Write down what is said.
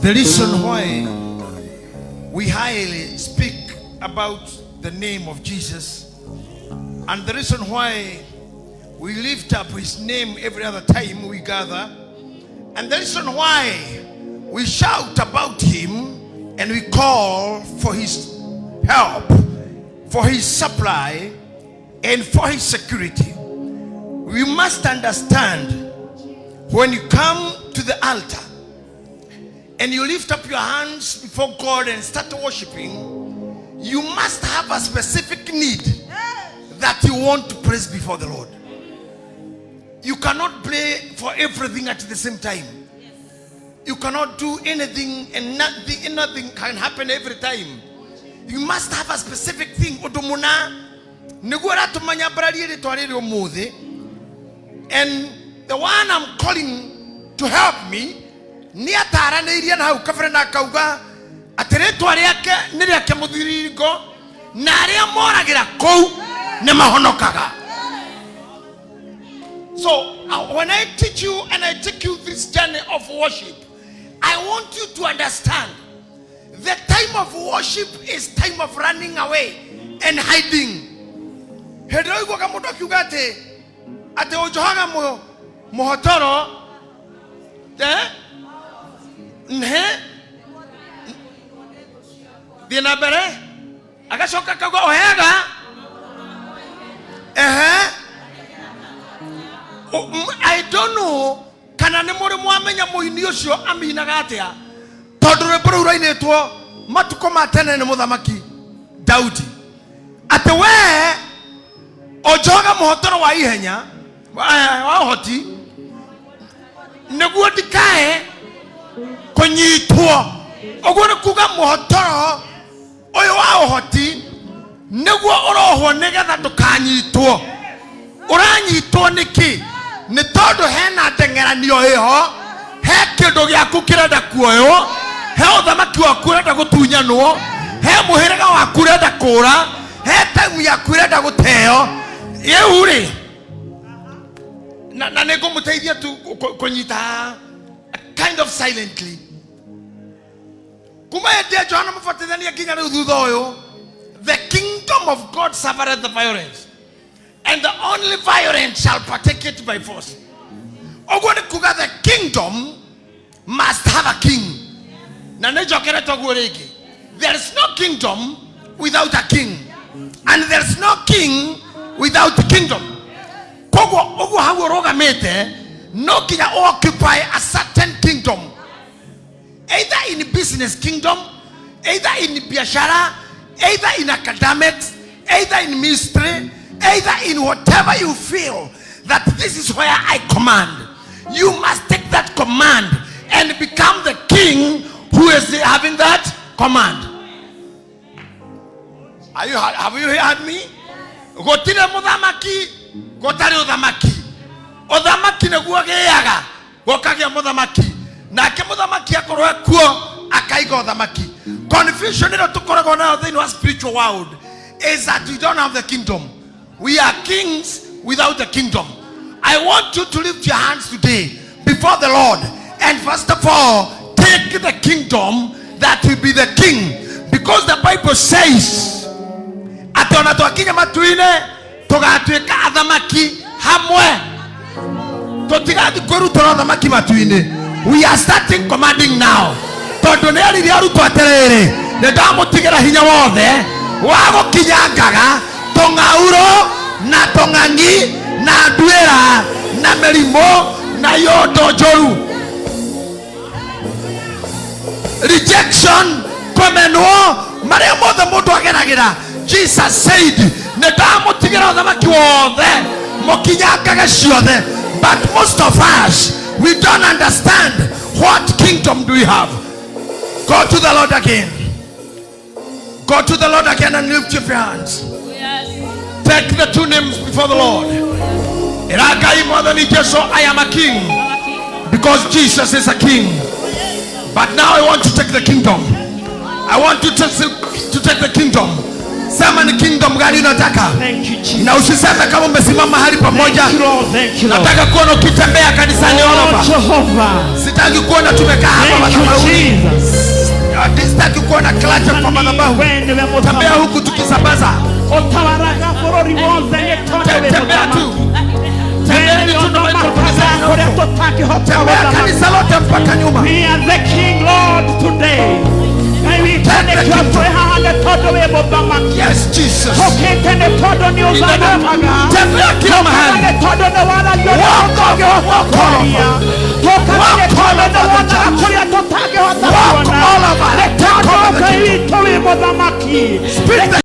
The reason why we highly speak about the name of Jesus and the reason why we lift up his name every other time we gather and the reason why we shout about him and we call for his help, for his supply, and for his security. We must understand, when you come to the altar and you lift up your hands before God and start worshiping, you must have a specific need that you want to praise before the Lord. You cannot pray for everything at the same time. You cannot do anything and nothing can happen every time. You must have a specific thing. Ũndũ mũna nĩguo ũratũma nyambararie rĩtwa rĩrĩ ũmũthĩ. And the one I'm calling to help me nĩ ataranĩirie na hau kabere na akauga atĩ rĩtwa rĩake nĩ rĩake mũthiringo na arĩa moragĩra kũu nĩ mahonokaga. So when I teach you and I take you this journey of worship, I want you to understand the time of worship is time of running away and hiding. Hĩndĩ ĩrĩa ũiguaga mũndũ akiuga atĩ ũnjohaga mũhotoro, eh? Nhe thiĩ na mbere, agacoka akauga ũheaga ehe. I don't know kana nĩ mũrĩ mwamenya mũini ũcio aminaga atĩa, tondũ rwĩmbo rũu rwainĩtwo matukũ ma tene nĩ Mũthamaki Daudi, atĩ wee ũnjohaga mũhotoro wa ihenya wa ũhoti nĩguo ndikae kũnyitwo. Ũguo nĩ kuga mũhotoro ũyũ wa ũhoti nĩguo ũrohwo nĩgetha ndũkanyitwo. Ũranyitwo nĩkĩ? Nĩ tondũ hena ndeng'eranio ĩho, he kĩndũ gĩaku kĩrenda kuoywo, he ũthamaki waku ũrenda gũtunyanwo, he mũhĩrĩga waku ũrenda kũra, he taimu yaku ĩrenda gũteo. Rĩu rĩ, na nĩ ngũmũteithia tu kũnyita kind of silently. Kuma hĩndĩ ya Johana Mũbatithania nginya rĩu thutha ũyũ, the kingdom of God suffereth the violence, and the only violent shall partake it by force. Ũguo nĩ kuga the kingdom must have a king. Na nĩ njokerete ũguo rĩngĩ, there is no kingdom without a king and there is no king without kingdom. Koguo ũguo hau ũrũgamĩte, no nginya occupy a certain kingdom, either in business kingdom, either in biashara, either in academics, either in ministry, either in whatever you feel that this is where I command. You must take that command and become the king who is having that command. Have you heard me? Gũtirĩ mũthamaki gũtarĩ ũthamaki. Ũthamaki nĩguo gĩaga gũkagĩa mũthamaki, nake mũthamaki akorwo ekuo akaiga ũthamaki. Confusion ĩrĩa tũkoragwo nayo thĩinĩ wa spiritual world is that we don't have the kingdom. We are kings without the kingdom. I want you to lift your hands today before the Lord and first of all take the kingdom, that will be the king, because the Bible says atĩ ona twakinya matu-inĩ tũgatuĩka athamaki hamwe. Tũtigathi kwĩrutũra ũthamaki matu-inĩ. We are starting commanding now, tondũ nĩ aririe arutwo atĩrĩrĩ, nĩ ndamũtigĩra hinya wothe wa gũkinyangaga tũng'aurũ na tũng'ang'i na nduĩra na mĩrimũ na yondo njũru. Rejection, kũmenwo, marĩa mothe mũndũ ageragĩra, Jesus said, nĩ ndamũtigĩra ũthamaki wothe mũkinyangage ciothe. But most of us, we don't understand what kingdom do we have. Go to the Lord again. Go to the Lord again and lift your hands. Take the two names before the Lord. Ĩra Ngai, Mwathani Jesu, I am a king because Jesus is a king, but now I want to take the kingdom. I want you to take the kingdom. Sema ni kingdom gani unataka. Thank you, Jesus. Na usiseme kama umesimama mahali pamoja. Thank you, Lord. Thank you, Lord. Nataka kuona ukitembea kanisani all Oh, over. Jehovah. Sitaki kuona tumekaa hapa Thank you, madhabahuni. Jesus. Sitaki kuona clutch kwa madhabahu. We nĩwe Tembea mũthamaki. huku tukisambaza. Ũtawaraga bũrũri wothe nĩ tondũ wĩ Tembea tu. mũthamaki. Tembeeni tu na microphone zenu Kũrĩa huko. tũtangĩhota Tembea gũthamaka. kanisa lote mpaka nyuma. We are the king, Lord, today. Ngai witũ, nĩkĩo twĩ haha nĩ tondũ wĩ mũthamaki. Yes, Jesus. Tũkĩte nĩ tondũ nĩ ũthamakaga. Tembea kila mahali. Nĩ tondũ nĩ waragia ũrĩa Walk over, walk all tũtangĩhota over. kwaria. Tũkaga nĩ Walk tondũ all nĩ over the wonaga church. kũrĩa tũtangĩhota Walk kuona. all over. Nĩ Take tondũ over the Ngai witũ wĩ mũthamaki. Speak the